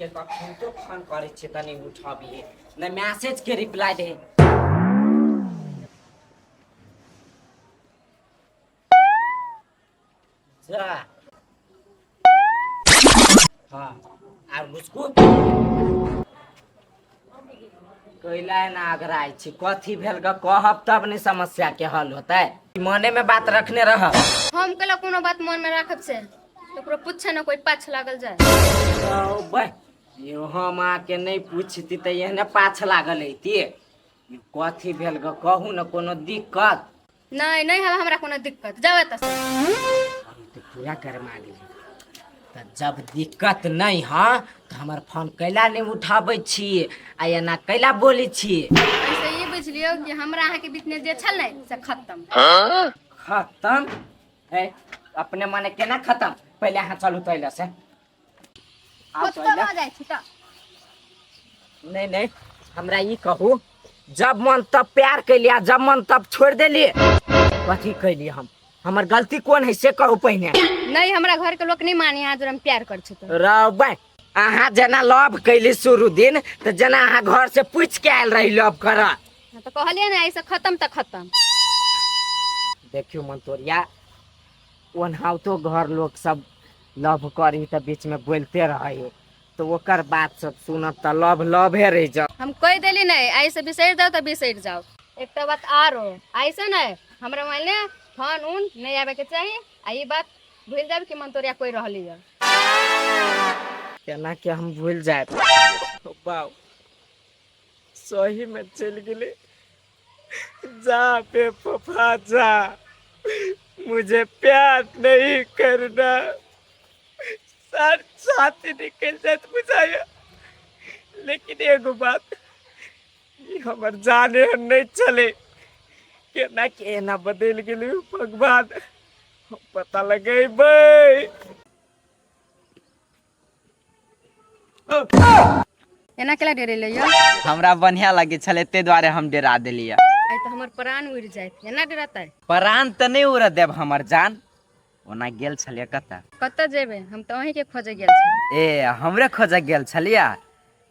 के कखन तो फोन करै छियै तनी उठबियै नहि, मैसेज के रिप्लाई दे। जा, हाँ, आब घुसकू। कैला एना अगराइ छी? कथी भेल ग? कहब तब ने समस्या के हल होतै। मने में बात रखने रह। हम कहलक कोनो बात मन में राखब से ककरो पूछे ना कोई पाछ लागल जाय। बे, यो हम आके नहीं पूछती तऽ एहने पाछ लागल अइती। कथी भेल ग? कहू ने, कोनो दिक्कत? नहीं नहीं हवे हमरा कोनो दिक्कत, जाओ एतऽ से। हम तऽ पूरा गरमा गेली। तऽ जब दिक्कत नहीं है तऽ हमर फोन कैला नहीं उठाबै छी आ एना कैला बोलै छी? ऐसे ई बुझ लियौ कि हमरा अहाँके बीच में जे छल ने से खत्म। खत्म है? अपने मने केना खत्म? पहिले अहाँ चलू तैला से आउ। कतऽ पहिले भऽ जाइ छी तऽ? नहीं नहीं, हमरा ई कहू, जब मन तब प्यार कैलियै आ जब मन तब छोड़ देलियै, कथी कैलियै हम? हमर गलती कोन है से कहू पहिने। नहीं, हमरा घर के लोग नहीं मानी अहाँ जोड़ हम प्यार कर छी तऽ। रबै, अहाँ जेना लव कैली शुरू दिन तऽ जेना अहाँ घर से पूछ के आयल रही लव कर। हाँ, तऽ कहलियै ने ऐसे खत्म तऽ खत्म। देखियौ मंतोरिया, ओनाहितो घर लोग सब लव करी तऽ बीच में बोलते रहे, तऽ ओकर बात सब सुनब तऽ लव लवे रहि जाओ। हम कहि देली नहीं, आइ से बिसरि जाओ तऽ बिसरि जाओ। एकटा बात आरो, ऐसे नहीं हमरा मोबाइल में फोन उन नहीं आवे के चाही आ ई बात भूल जाब कि मंतोरिया कोई रहली है। केना के हम भूल जाए? बाउ, सही में चलि गेलै। जा बेवफा जा, मुझे प्यार नहीं करना। सर छाती निकल जात बुझाया, लेकिन एगो बात, ई हमर जाने नहीं चले। केना के एना बदलि गेलै भगवान? हम पता लगेबै। एना केला डरेले यौ? हमरा बढ़िया लगे छलै, ताहि दुआरे हम डरा देलियै। आइ तऽ हमर प्राण उड़ि जायत, एना डरतै? प्राण तऽ नहि उड़ऽ देब हमर जान। ओना गेल छलियै कतऽ? कतऽ जेबै, हम तऽ अहीँके खोजे गेल छली। ए, हमरे खोजऽ गेल छलियै?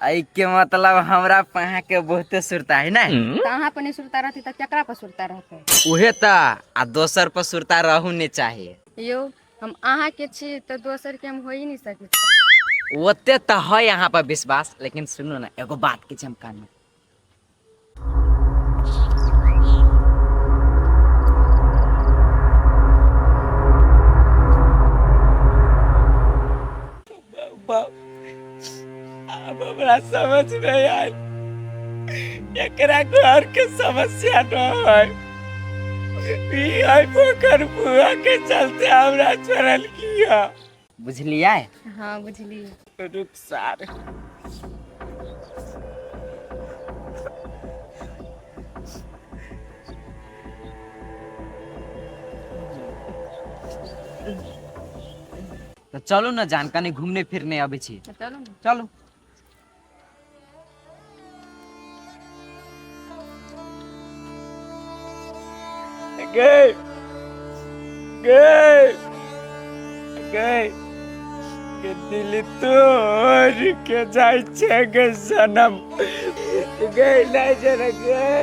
एहिके मतलब हमरा पर अहाँके बहुते सुरता है ने? तऽ अहाँ पर नहि सुरता रहतै तऽ केकरा पर सुरता रहतै? उहे तऽ, आ दोसर पर सुरता रहू नहि चाही। यौ, हम अहाँके छी तऽ दोसरके हम होइ नहि सकै छी। ओते तऽ है अहाँ पर विश्वास, लेकिन सुनू ने, एगो बात के छै हम कान में। बाप, आब हमरा समझ में आयल, एकरा घर के समस्या न है, ई है पोखर बुआ के चलते हमरा छोड़ल किया। बुझलियै? हाँ, बुझलियै। रुक सार। तऽ चलू ने जान, कनि घूमने फिरने अबै छी। तऽ चलू ने। चलू। गए गए गए के दिल तोड़ के जाइ छै गे सनम, गए नहि जरा गए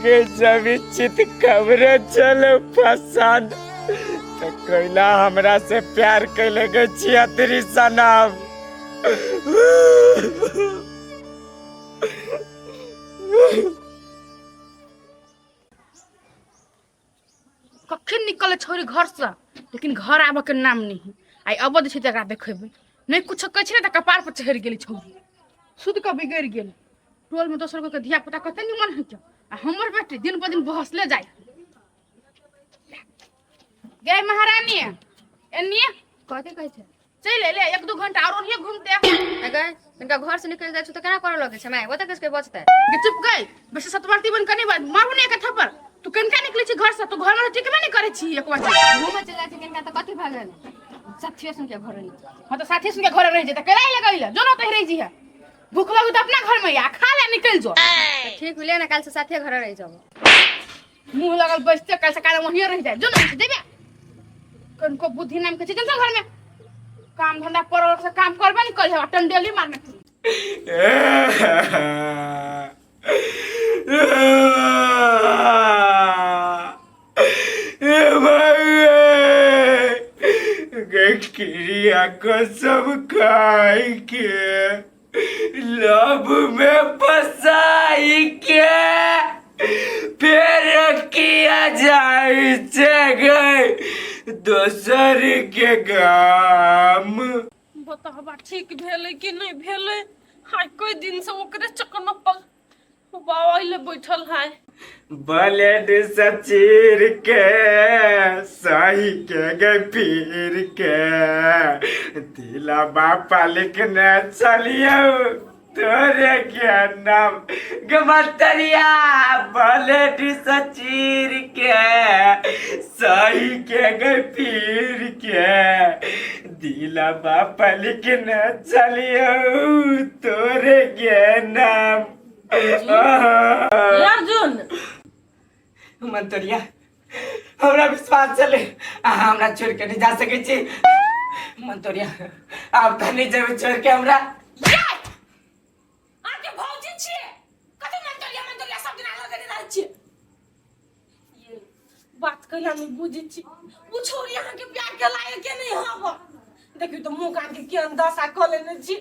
गे। जब चित खबरे चल फसान तऽ कैला हमरा से प्यार कैले गे छियत्री सनम? कखन निकल छोरी घरसँ, लेकिन घर आबऽके नाम नहि। आइ अबऽ दै छै तऽ एकरा देखेबै। नहि कुछो कहै छै ने तऽ कपार पर चढ़ि गेलै। छौरी सुति कऽ बिगड़ि गेल। टोलमे दोसर के धिया पुता कते निमन होइ छै आ हमर बेटी दिन पर दिन बहसले जाइ। गे महारानी, एन्नी। कथी कहै छै? चलि एले, एक दू घंटा आरो ओन्हिये घूमते। अगे, तनिका घर से निकलि जाइ छै तऽ केना करऽ लगै छै? माय, ओतऽ किसके बचतै? गे चुप गई, बेसी सतवर्ती बन कनी बात मारू ने एक थप्पड़। तू कनका निकलै छी घर से? तू घर में टिकबे नहीं करै छी एक बार। घूमे चलि जाइ छै कनिका तऽ कथी भऽ गेल? साथियो सुन के घर रहि। हाँ, तऽ साथी सुन के घर रहि जेतै। केला लगैले जो न तहि रहि जी। भूख लगू तऽ अपना घर में आ खा ले, निकल जो। तऽ ठीक भेलै ने, काल्हि से साथिये घर रहि जाब। मुंह लगल बैसते कल से काल वहीं रह जाए जो ना देबे कनको बुद्धि नाम के छै चल घर में काम धंधा पर से काम करबे नहीं कर टंडेली मारने क्रिया कसम खाई के लव में फसाई के फिर किया जाए गए दोसर के गाम। बताबा ठीक भेलै कि नहि भेलै। हाय कोई दिन से ओकरे चक्कर में पग बाबा ले बैठल है। ब्लेड से चीर के सही के गए पीर के दिला बापा लिखने चलियो तोरे के नाम गमतरिया। ब्लेड से चीर के सही के गए पीर के दिला बापा लिखने चलियो तोरे के नाम। हे अर्जुन, मंतरिया, हमरा विश्वास चले, अहाँ हमरा छोड़ के नहीं जा सकै छी। मंतरिया, आब तऽ नहीं जेबै छोड़ के हमरा। अहाँके भौजी छियै, कथी मंतरिया मंतरिया सब दिन लगेने रहै छियै? ये बात कैला नहि बुझै छी, ओ छौरी अहाँके प्यार के लायक के नहि हब। देखियौ तऽ मुँह कान के केहन दशा कऽ लेने छी,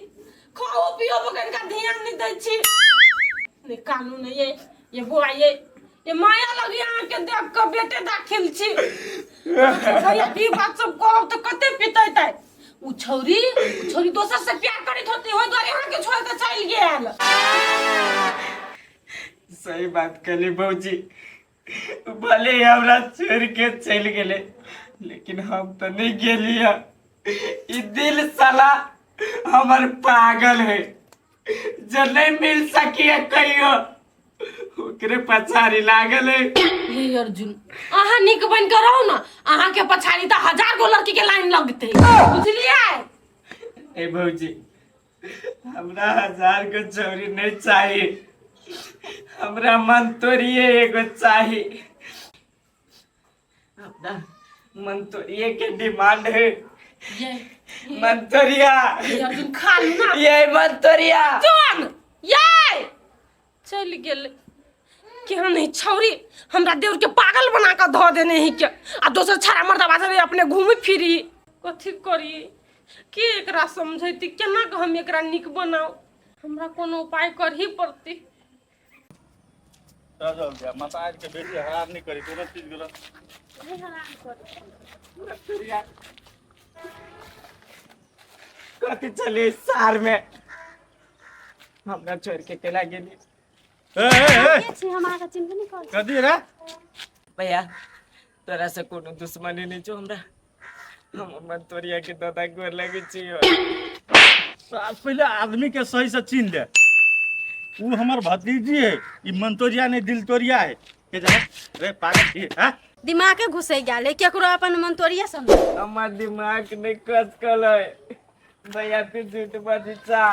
खाओ पियो पर कनिका ध्यान नहि दै छी। नहि कानू नहि ये, ये बौआ ये, ये माया लगी अहाँके देख कऽ बेटे दाखिल छी। भैया ई बात सब कहब तऽ कते पितैतै। उ छौरी दोसर से प्यार करैत होती, ओहि दुआरे अहाँके छोड़ कऽ चलि गेल। सही बात कहली भौजी, भले ही हमरा छोड़ के चलि गेलै लेकिन हम तऽ नहीं गेलियै। ई दिल साला हमर पागल है जे नहीं मिल सकी कहियो, ओकरे पछाड़ी लागल है। हे अर्जुन, अहाँ नीक बन के रहू ना, अहाँ के पछाड़ी तऽ हजार गो लड़की के लाइन लगतै, बुझलियै? ए भौजी, हमरा हजार गो छौरी नहीं चाहिए, हमरा मन तोड़िए एगो चाही। अपना मन तोड़िए के डिमांड है। ये मंतोरिया। ये अर्जुन, खा लू ना। ये मंतोरिया। अर्जुन, ये चलि गेल। केहन है छौरी, हमरा देवर के पागल बना कऽ धऽ देने ही के आ दोसर छाड़ा मर्दबा से अपने घूमी फिरी। कथी करी के एकरा समझैती? केना कऽ हम एकरा नीक बनाउ? हमरा कोनो उपाय करही पड़तै। चल जा, माता आज के बेटी हरान नहीं करी कोनो चीज गलत। कथी चले सार में हमरा छोड़ के केला गेली? ए ए ए। के छी? हम अहाँके चिन्हबे नहि करै छी। कथी रे? भैया, तोरा से कोनो दुश्मनी नहीं छौ हमरा। हम मंतोरिया के दादा गोर लगे छियो। साल पहले आदमी के सही से चिन्ह ले। ऊ हमर भतीजी है, ई मंतोरिया नहीं दिल तोरिया है के जा रे पागल छी हां? दिमागे घुसै गेल है केकरो, अपन मन तोड़िए समझ। हमर दिमाग नहीं कसकल है भैया, तू झूठ बजी चा,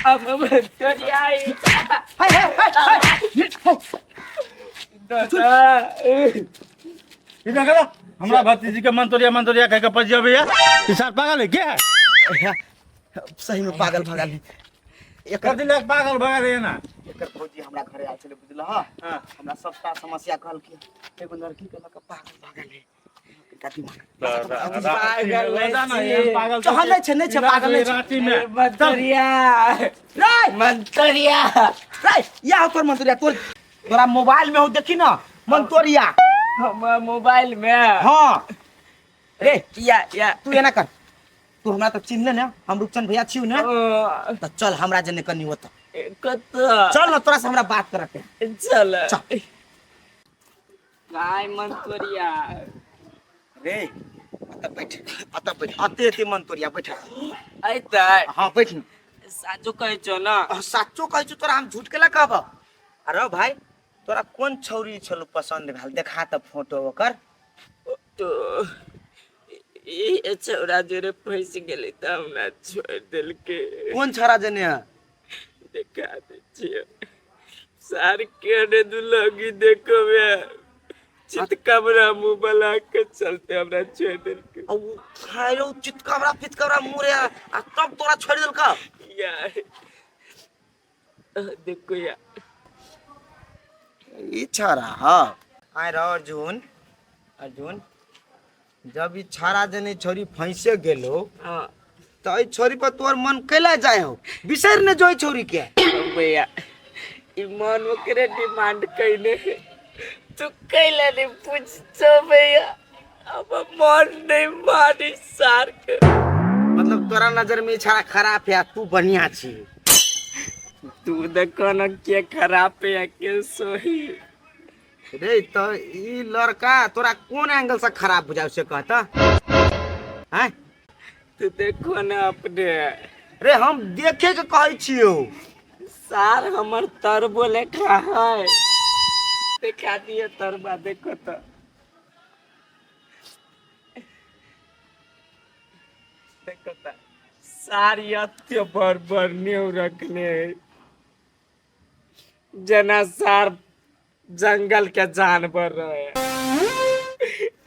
अब मंतोरिया है। दादा। ई देखा हमरा भतीजी के मंतोरिया मंतोरिया कह के पजिया भैया, ई साल पागल है के है? सही में पागल भगल है एकर। कथी लग पागल भगल है ना? एकर भौजी हमरा घरे आयल छलै, बुझलह? हाँ। हमरा सबटा समस्या कहलकै, एगो लड़की के लऽ कऽ पागल भगल है कनिका दिमाग। पागल नहीं। पागल चहल नहि छै, नहि छै, पागल नहि छै। रांची में। मंतोरिया। रे। मंतोरिया। रे, या तोर मंतोरिया तोर तोरा मोबाइल में हो, देखी ना मंतोरिया। हमर मोबाइल में? हाँ रे। या या। तू एना कर, तू हमरा तऽ चिन्हले ने, हम रूपचंद भैया छियौ ने। ओ, तऽ चल हमरा जने कनी ओतऽ। कत? चल ना, तोरा से हमरा बात करऽ के। चल। चल। काय मंतोरिया? रे, अतऽ बैठ, अतऽ बैठ, अते अते मंतोरिया बैठ। ऐतै? हाँ, बैठ न। साचो कहै छौ ना? साचो कहै छौ तोरा, हम झूठ केला कहब? अरे भाई, तोरा कोन छौरी छलौ पसंद भेल? देखा तऽ फोटो ओकर। तो ई छौड़ा जोरे फंसि गेलै तऽ हमरा छोड़ि देलकै। कोन छौड़ा जने है? देखा दै छियै। सार केने दुलगी देखबे चितकबरा मुंह बना के चलते हमरा छोड़ देलकै। आ उ खाइलो चितकबरा फितकबरा मुँह रे आ तब तोरा छोड़ देलका। यार देखो यार ई छाड़ा हाँ आय रहो अर्जुन, अर्जुन जब ई छाड़ा जने छोरी फंसे गेलो हाँ तो ई छोरी पर तोर मन कैला जाय हो, बिसर ने जोई छोरी के। भैया ई मन ओकरे डिमांड कैने है, तू कैला नहीं पूछतो भैया, अब मन नहीं मानी सार के। मतलब तोरा नजर में ई छाड़ा खराब है तू बढ़िया छी। तू देखो न के खराब है के सही रे। तो ई लड़का तोरा कोन एंगल से खराब बुझाव से कहता हैं? तू देखो न अपने रे हम देखे के कहै छियो सार हमर तर बोले खा है, देखा दिए तरबा देखो तो देखो तो सार यत्य बर बर नेव रखने है जना सार जंगल के जानवर रहे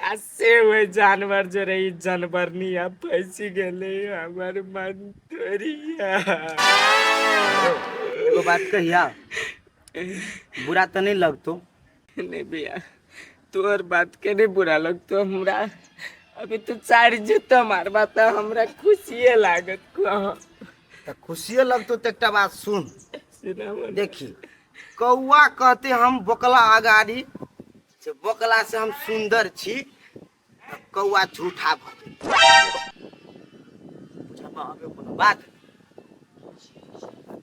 आ से वही जानवर जो रही जानवर नहीं अब फंसी गेले हमर मन तोरिया। एगो बात कहिया बुरा तो नहीं लगतो? नहीं भैया तोर बात के नहीं बुरा लगतो हमरा, अभी तू चार जूता मारबा तो हमरा खुशिये लागत। तो खुशिये लगतो तो एकटा बात सुन। सुनाबो। देखी कौआ कहते हम बोकला अगाड़ी से बोकला से हम सुंदर छी तो कौआ झूठा भ गेल। बुझबा अबे कोनो बात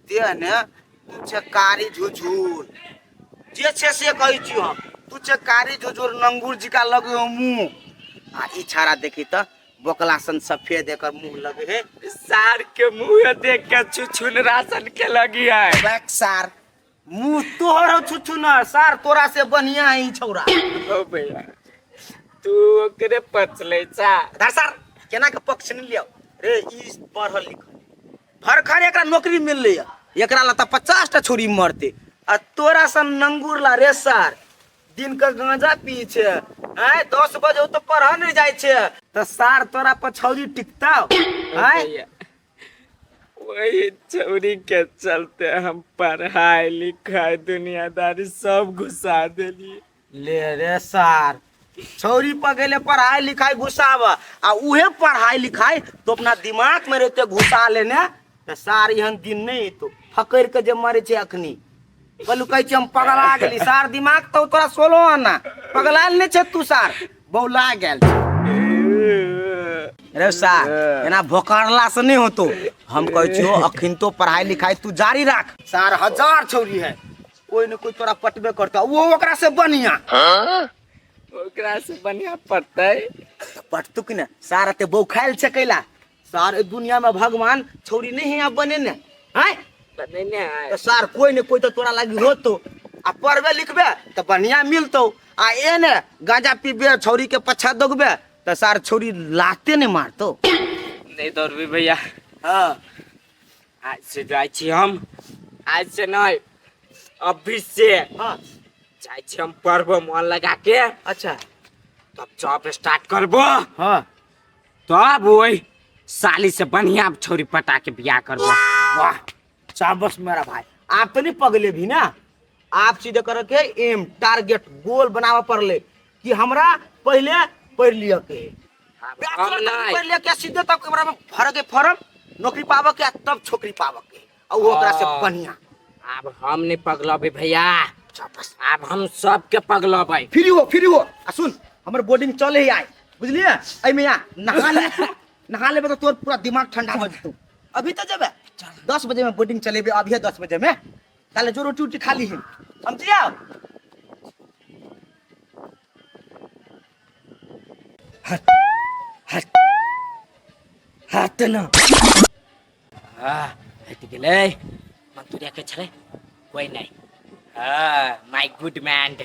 ते ने तू छे कारी झुझुर जे छे से कहै छी हम, तू छे कारी झुझुर नंगुर जी का लगे हो मुंह आ ई छाड़ा देखी त बोकला सन सफेद एकर मुंह लगे है। सार के मुंह देख के छुछुनरा सन के लगी है। बैक सार मुंह तोहर हो छुछुनर सार तोरा से बढ़िया है ई छौरा। ओ भैया तू ओकरे पचले चा। धर सार केना के पक्ष नहीं लियो रे, ई पढ़ल लिखल भरखर एकरा नौकरी मिलले है, एकरा ला त 50 टा छोरी मरते आ तोरा सन नंगुर ला रे सार दिन के गांजा पी छे आय 10 बजे तो पढ़ नहीं जाय छे त सार तोरा पर छौरी टिकता आय। वही छौरी के चलते हम पढ़ाई लिखाई दुनियादारी सब घुसा देलिए। ले रे सार छौरी पर गेले पढ़ाई लिखाई घुसाब आ उहे पढ़ाई लिखाई तो अपना दिमाग में रहते घुसा लेने त सार एहन दिन नहीं तो फकड़ के जे मरे छे अखनी बोलू कहै छी हम पगला गेली सार दिमाग तो तोरा 16 आना पगलायल नहीं छे तू सार बौला गेल छे। रे सार एना भोकरला से नहीं होतो, हम कहै छियो अखन तो पढ़ाई लिखाई तू जारी राख। सार 1000 छौरी है कोई न कोई तोरा पटबे करता, वो ओकरा से बढ़िया। ओकरा से बढ़िया पटतै पटतू कि ना सार एते बौखायल छै कैला सार ए दुनिया में भगवान छौरी नहीं है अब बने ने हैं बने ने है। तो सार कोई न कोई तो तोरा लागी होतो आ पढ़बे लिखबे तो बढ़िया मिलतो आ ए ने गांजा पीबे छौरी के पछा दगबे तो सार छौरी लाते नहीं मारतो। नहीं दौड़बी भैया। हाँ आज से जाइ छी हम, आज से नहीं अभी से। हाँ जाइ छी हम पढ़बो मन लगा के। अच्छा तब जॉब स्टार्ट करबो। हाँ तब वही साली से बढ़िया छोरी पटा के बियाह करबो। वाह शाबाश मेरा भाई, आप तो नहीं पगले भी ना, आप सीधे कर के एम टारगेट गोल बनावे पड़ले कि हमरा पहले पढ़ लिया के हम नहीं। पढ़ लिया के सीधे तब हमरा में भर के फॉर्म नौकरी पावे के तब छोकरी पावे के और वो ओकरा से बढ़िया। अब हम नहीं पगलबे भैया, शाबाश। अब हम सबके पगलबे। फ्री हो, फ्री हो। आ सुन हमर बोर्डिंग चले ही आए बुझलिए, एमे आ नहा ले, नहा लेबे तो तोर पूरा दिमाग ठंडा हो जेतौ। अभी तो जेबे 10 बजे में बोर्डिंग चलेबे, अभी 10 बजे में ताले जो रोटी उटी खा ली है समझिया। हट हट हट ना, हाँ हट गेलै। मंतुरिया के छलै कोई नहीं। हाँ my good man.